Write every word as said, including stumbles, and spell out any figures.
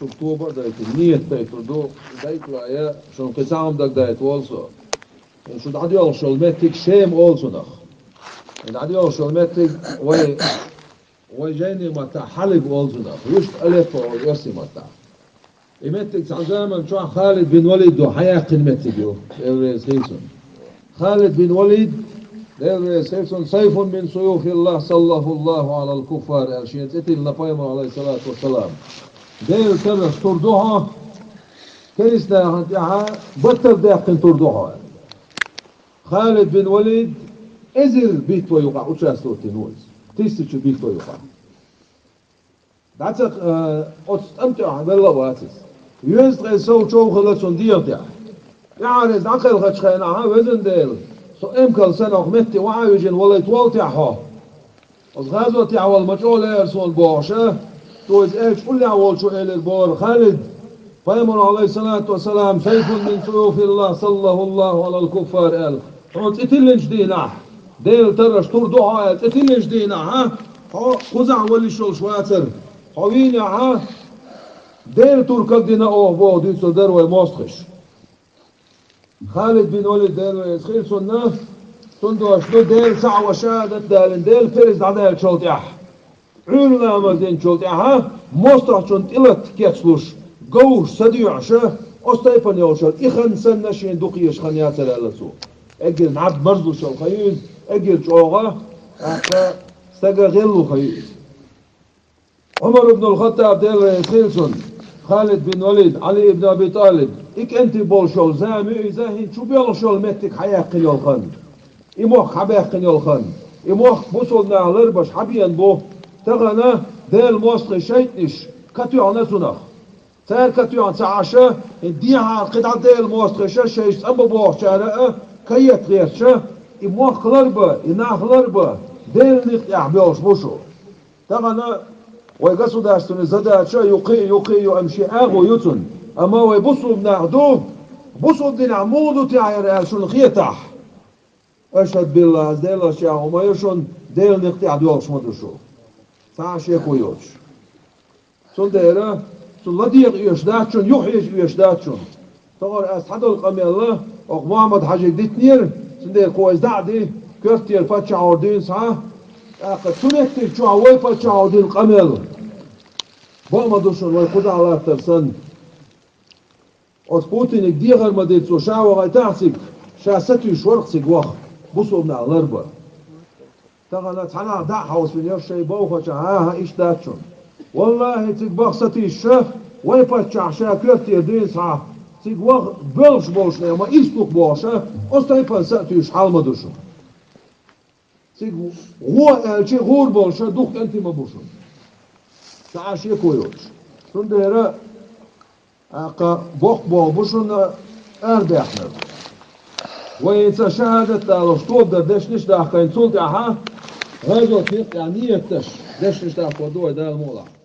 Шуьга тоба а дайтина, ниет дайтур ду, дайта лайя, шуна кхин цхьа хӀума дагадайта волу со. Шу дӀадоьлхуш йолу меттиг Шем олу цунах. И дӀадоьлхуш йолу меттиг вай, вай жайни маттахь Хьалиб олу цунах. Вуьшта Алеппо олу оьрсийн маттахь. И меттиг цхьана заманчохь Халид бин Валид ду, хьаяьккхина меттиг ю, Дела реза хила цунна. Халид бин Валид, Дела реза хила цунна, «Сайфун мин суюфиллахь, саллахуллаху алал куффар», аьлла, шен цӀе тиллина Пайхамар, алейхиссалату вассалам. Делан тарраш тур ду хьо, керистанашна тӀехь баттал даьккхина тур ду хьо. Халид бин Валид эзар битва юкъахь участвовать дина ву иза. Тысяча битва юкъахь. ДӀа ца, э, оцу тӀам тӀехь велла а вац иза. Везткъе сов чов хилла цунна дегӀан тӀехь. ТӀаьхьара иза дӀакхелхачу хенахь, везан Дела, со эмкал санна хӀокху метте охьа а вижина валийта воллу техьа хьо? Оцу гӀазотехь вала ма чӀогӀа лаьара суна бохуш а, цо иза аьлча, уллехь волчо элира бохура: «Халид, Пайхамар, алейхиссалату вассалам, сайфун мин суюфиллахь, саллахуллаху алал куффар», аьлла. Хьуна цӀе тиллинчу дийнахь, Делан тарраш тур ду хьо аьлла, цӀе тиллинчу дийнахь, хьо кхузахь валлиш йолуш вацара. Хьо вийнехь, Делан тур кагдина оха боху дуьйцур дара вай мостагӀаша. Халид бин Валид, Дела реза хила цунна, цунна дош ду, Дела цхьаъ ван шахӀадат далийна, Делан парз дӀадаьллачул тӀаьхьа, Ӏуьйра ламаз динчул тӀаьхьа, мостагӀчунна тӀелатта кечлуш, говраш ца доьӀуш а, оцу тайпана йолчара и хан санна шена дукха езаш хан яцара аьлла цо. Эггара наб марзлуш йолу хан ю иза, эггара чӀогӀа, тӀаккха стага гӀелло хан ю иза. Ӏумар ибн ал-Хаттаб, Дела реза хила цунна, Халид бин Валид, Ӏали ибн Аби ТӀалиб, и кӀентий болуш йолу зама ю иза, хӀинца чу боьлхуш йолу меттиг хьаяьккхина йолу хан. И мохк хьабаьккхина йолу хан. И мохк бусулба наха ларбеш хьабеана бу. Тахана Делан мостагӀий шайтӀанаш катоьхна цунах. Цара катоьхна ца Ӏаш а, и дехьара кхидӀа Делан мостагӀаша шайша цӀа ма бохучара а каетта гӀерташ а, и мохк ларбан, и нах ларбан, Делан некъа тӀехь боьлхуш бу шу. Тахана вай государственный задача юккъе а, юккъе а ю, амма шен агӀо ю цунна. Амма вай бусулба нах ду, бусулба динехь муха ду техьа хӀара аьлла шуна хетахь? Ашхьаду биллахь, аса Делан чӀагӀо ма ю шуна, Делан некъа тӀехь доьлхуш ма ду шу. Цхьа а шеко йоцуш. Цундела цунна ладегӀа оьшуш дац шуна, юххьежа оьшуш дац шуна. Тохара аса цхьадолу къамел а, оха Мухьаммад-Хьаьжига дитинера, цундела кхо иза дӀа а ди, коьртера паччахьо дийна схьа, тӀаккха цу меттиг чохь вай паччахьо дина къамел бан а ма ду шуна, вай кхузахь латтар санна. Оцу Путиниг дехар ма дира цо, ша вахийтахь цига, ша сатуьйсуш вара цига ваха, бусулба нах ларбан. Тахана цхьа нах дӀа а хьовсийна, шайн бовхача, хӀан-хӀа, иштта дац шуна. Валлахьи, цига баха сатуьйсуш а, вай паччахь ша коьртера дуьйна схьа, цига ваха боьлхуш болчу нехан ма иштта ду-кх бохуш а, оцу тайпана сатуьйсуш хьал ма ду шуна. Цига гӀо аьлча, гӀур болуш а дукха кӀентий ма бу шуна. Цхьа а шеко йоцуш. Цундела тӀаккха боккха болх бу шуна арабаьхнарг. Вайца шахӀадат далош тоба дар дешнаш дахкийна, цул тӀаьхьа гӀазотан некъа тӀехь ниет деш дешнаш дахкор ду вай, Дала мукъ лахь.